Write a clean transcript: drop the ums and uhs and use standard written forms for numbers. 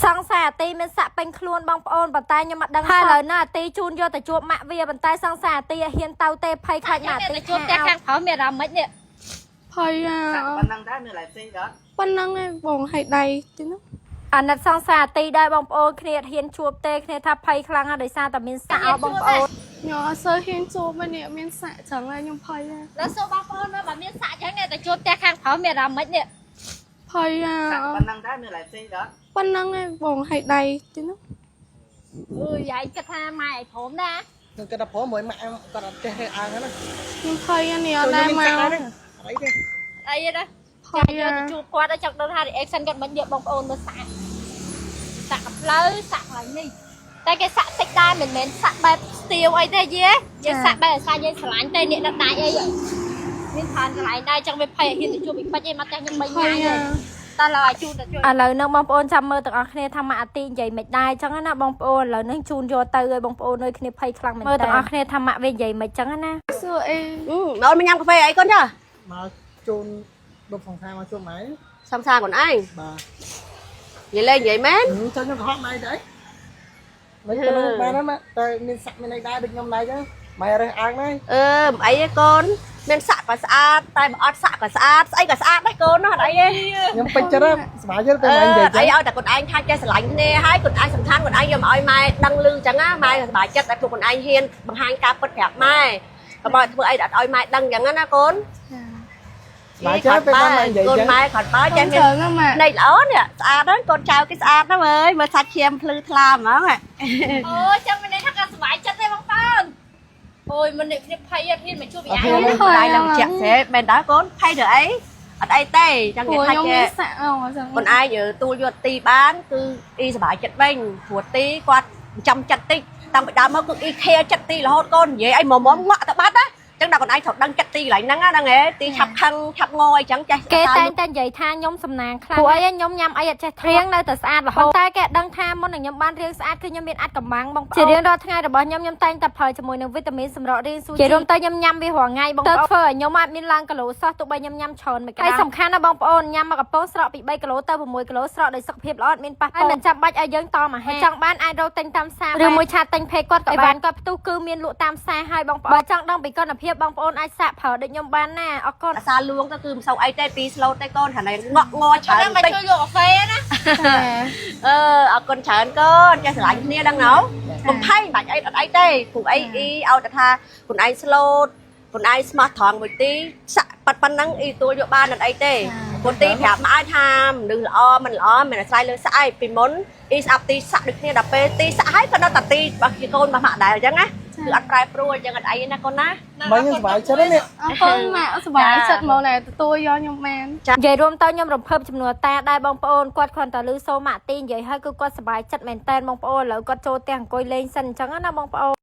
សង្សារអាទីមានសាក់ពេញខ្លួនបងប្អូនប៉ុន្តែខ្ញុំអត់ដឹងហើយឥឡូវណាអាទីជូនយកទៅជួបម៉ាក់វាប៉ុន្តែសង្សារអាទីអត់ហ៊ានទៅទេភ័យខ្លាចម៉ាក់អាទី ទៅជួបផ្ទះខាងក្រោមមានអារម្មណ៍ម៉េចនេះ ភ័យអា សាក់ប៉ុណ្ណឹងដែរមានឡើយផ្សេងដល់ ប៉ុណ្ណឹងឯងបងឲ្យដៃទីនោះ អាណិតសង្សារអាទីដែរបងប្អូនគ្នាអត់ហ៊ានជួបទេគ្នាថាភ័យខ្លាំងណាស់ដោយសារតែមានសាក់អោបងប្អូន ខ្ញុំអត់សូវហ៊ានជួបទេនេះមានសាក់ចឹងហើយខ្ញុំភ័យអា ដល់សួរបងប្អូនមើលបើមានសាក់ចឹងនេះទៅជួបផ្ទះខាងក្រោមមានអារម្មណ៍ម៉េចនេះ ភ័យអា សាក់ប៉ុណ្ណឹងដែរមានឡើយផ្សេងដល់ ប៉ុណ្ណឹងឯងបងឲ្យដៃទីនោះ អឺយាយគិតថាម៉ែឯងព្រមណា ខ្ញុំគិតថាព្រមមួយម៉ាក់គាត់អត់ចេះរើសអើងហ្នឹងណា ខ្ញុំភ័យអានេះអត់ដែរមក អីទេ អីណា ភ័យ ចាយក អា ទៅជួបគាត់ចង់ដឹងថា reaction គាត់មិនយកបងប្អូនមើលសាក់សាក់កំភ្លើសាក់កន្លែងនេះតែគេសាក់តិចដែរមិនមែនសាក់បែបស្ទាវអីទេយាយើងសាក់បែបអាសាយើងស្រឡាញ់ទេនេះដដៃអីមានច្រើនកន្លែងដែរចង់វាភ័យឲ្យហ៊ានទៅជួបពីពេជ្រឯងមកផ្ទះខ្ញុំ3 ភ័ ថ្ងៃ យអា តើឡើយជូនទៅជួយ ឥឡូវហ្នឹងបងប្អូនចាំមើលទាំងអស់គ្នាថាម៉ាក់អាទីនិយាយមិនដែរចឹងណាបងប្អូនឥឡូវហ្នឹងជូនយកទៅឲ្យបងប្អូននៅគ្នាភ័យខ្លាំងមែនតើមើលទាំងអស់គ្នាថាម៉ាក់វានិយាយមិនចឹងណា សួរអី អូនមកញ៉ាំកាហ្វេអីកូនចា មកជូនដប់សង្សារមកជួបម៉ែ សំសាខ្លួនឯង បាទ និយាយលេងនិយាយមែន ចុះខ្ញុំកុហកម៉ែទៅអីមិនទៅនឹងបានណាតែមានសាក់មានអីដែរដូចខ្ញុំដែរចឹងម៉ែរើសអើងដែរ អឺមិនអីទេកូនមានសាក់ក៏ស្អាតតែបើអត់សាក់ក៏ស្អាតស្អីក៏ស្អាតដែរកូនណាអត់អីទេ ខ្ញុំពេញចិត្តសប្បាយចិត្តតែ អឺ ម៉ែនិយាយចឹង អីឲ្យតែខ្លួនឯងថាចេះស្រឡាញ់គ្នាហើយខ្លួនឯងសំខាន់ខ្លួនឯងយកមកឲ្យម៉ែដឹងឮចឹងណាម៉ែសប្បាយចិត្តតែពួកខ្លួនឯងហ៊ានបង្ហាញការពិតប្រាប់ម៉ែកុំឲ្យធ្វើអីដល់ឲ្យម៉ែដឹងចឹងណាកូន សប្បាយចិត្តពេលបានម៉ែនិយាយក ូន ចឹង ម៉ែគាត់បើចេះមាន ច្រើនណាស់ម៉ាក់ ភ្នែកល្អនេះស្អាតហ្នឹងកូនចៅគេស្អាតណាស់មើលមើលសាច់ឈាមភ្លឺថ្លាហ្មងហ៎ អូចាំមិនថាគាត់សុបាយចិត្តទេបងប្អូនអូយមិននេះគ្នាភ័យអត់ហ៊ានមកជួបយាយ ដៃឡើងជក់ស្រេមែនតើកូនភ័យទៅអីអត់អីទេចង់និ ព្រោះ យាយថាចេះខ្ញុំមានសាក់អញ្ចឹង ខ្លួនឯងទួលយកទីបានគឺអ៊ីសប្បាយចិត្តវិញព្រោះទីគាត់ចាំចិត្តតិចតាំងពីដើមមកគឺអ៊ីខេចិត្តទីរហូតកូននិយាយអីមុំមុំងក់ទៅបាត់ណាចឹងដល់ខ្លួនឯងត្រូវដឹងចិត្តទីកន្លែងហ្នឹងណាហ្នឹងហ៎ទីឆាប់ខឹងឆាប់ងអីចឹងចេះ គេតែងតែនិយាយថាខ្ញុំសំណាងខ្លាំងព្រោះអីខ្ញុំញ៉ាំអីអត់ចេះរៀងនៅតែស្អាតរហូតតែគេដឹងថាមុននឹងខ្ញុំបានរៀងស្អាតគឺខ្ញុំមានអាចកំបាំងបងប្អូនជារៀងរាល់ថ្ងៃរបស់ខ្ញុំខ្ញុំតែងតែប្រើជាមួយនឹងវីតាមីនសម្រក់រៀងស៊ូជារួមទៅខ្ញុំញ៉ាំវារាល់ថ្ងៃបងប្អូនទៅធ្វើឲ្យខ្ញុំអត់មានឡើងគីឡូសោះទោះបីខ្ញុំញ៉ាំច្រើនមិនក៏ដោយហើយសំខាន់ណាស់បងប្អូនញ៉ាំមកកំប៉ុងស្រក់ពី3គីឡូទៅ6គីឡូស្រក់ដោយសុខភាពល្អអត់មានប៉ះពាល់ហើយមិនចាំបាច់ឲ្យយើងតមអាហារចង់បានអាចរកទិញតាមផ្សារឬមួយ chat ទិញ page គាត់ក៏បានគាត់ផ្ទុះគឺមានលក់តាមផ្សារហើយបងប្អូនបើចង់ដឹងពីគុណភាពបងប្អូនអាចសាកប្រើដូចខ្ញុំបានណាអរគុណ អាសាលួងទៅគឺមិនសូវអីទេពី slow ទេកូនថាងក់ងច្រើន មក តិច ជួយលក់កាហ្វេណា អឺអរគុណច្រើនកូនចេះស្រឡាញ់គ្នាដឹងណូបំភ័យមិនបាច់អីអត់អីទេព្រោះអីអ៊ីឲ្យតែថាខ្លួនឯង slow ខ្លួនឯងស្មោះត្រង់មួយទីសាក់ប៉ប៉ុណ្ណឹងអ៊ីទួលយកបានអត់អីទេព្រោះទីប្រាប់មកឲ្យថាមនុស្សល្អមិនល្អមិនអាស្រ័យលើសាក់ឯងពីមុនអ៊ីស្អាប់ទីសាក់ដូចគ្នាដល់ពេលទីសាក់ហើយក៏នៅតែទីរបស់ជាកូនរបស់ម៉ាក់ដែរអញ្ចឹងណាគឺអត់ប្រែប្រួលអញ្ចឹងអត់អីណាកូនណា ម៉ែខ្ញុំសប្បាយចិត្តនេះ អរគុណម៉ាក់សប្បាយចិត្តមកណែទទួលយកខ្ញុំបាន និយាយរួមទៅខ្ញុំរំភើបចំនួនតាដែរបងប្អូនគាត់គ្រាន់តែឮសូរម៉ាក់ទីនិយាយហើយគឺគាត់សប្បាយចិត្តមែនតើបងប្អូនឥឡូវគាត់ចូលផ្ទះអង្គុយលេងសិនអញ្ចឹងណាបងប្អូន។